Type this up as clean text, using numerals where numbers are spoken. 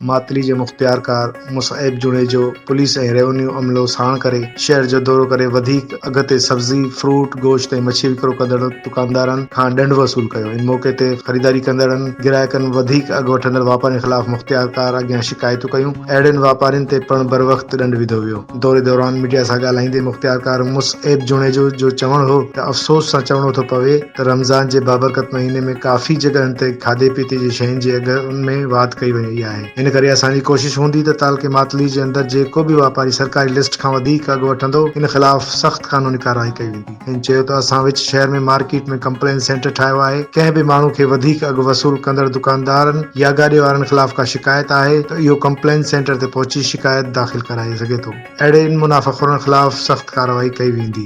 ماتلي جي مختيارڪار Musab Junejo police ۽ revenue عملو ساڻ ڪري شهر جو دورو ڪري وڌيڪ اگهه تي سبزي، فروٽ، گوشت ۽ مڇي وڪرو ڪندڙ دڪاندارن کان ڏنڊ وصول ڪيو. ان موقعي تي خريداري ڪندڙن گراهڪن وڌيڪ اگهه وٺندڙ واپارين خلاف مختيارڪار اڳيان شڪايتون ڪيون. اهڙين واپارين تي پڻ بروقت ڏنڊ وڌو ويو. دوري دوران ميڊيا سان ڳالهائيندي مختيارڪار مصعب جوڻيجو جو چوڻ هو ته افسوس سان چوڻو ٿو پوي ته رمضان جي بابرڪت مهيني ۾ ڪافي جڳهن تي کاڌي پيتي جي شين جي اگهن ۾ واڌ ڪئي وئي آهي ان ڪري اسان جي ڪوشش هوندي ته تعلقي ماتلي جي اندر جيڪو به واپاري سرڪاري لسٽ کان وڌيڪ اگهه وٺندو ان خلاف سخت قانوني ڪارروائي ڪئي ويندي. هن چيو ته اسان وچ شهر ۾ مارڪيٽ ۾ ڪمپلين سينٽر ٺاهيو آهي ڪنهن به ماڻهو کي وڌيڪ اگهه وصول ڪندڙ دڪاندارن يا گاڏي وارن خلاف ڪا شڪايت آهي ته اهو ڪمپلين سينٽر تي پهچي شڪايت داخل ڪرائي سگهي ٿو اهڙين منافع خورن خلاف سخت ڪارروائي ڪئي ويندي.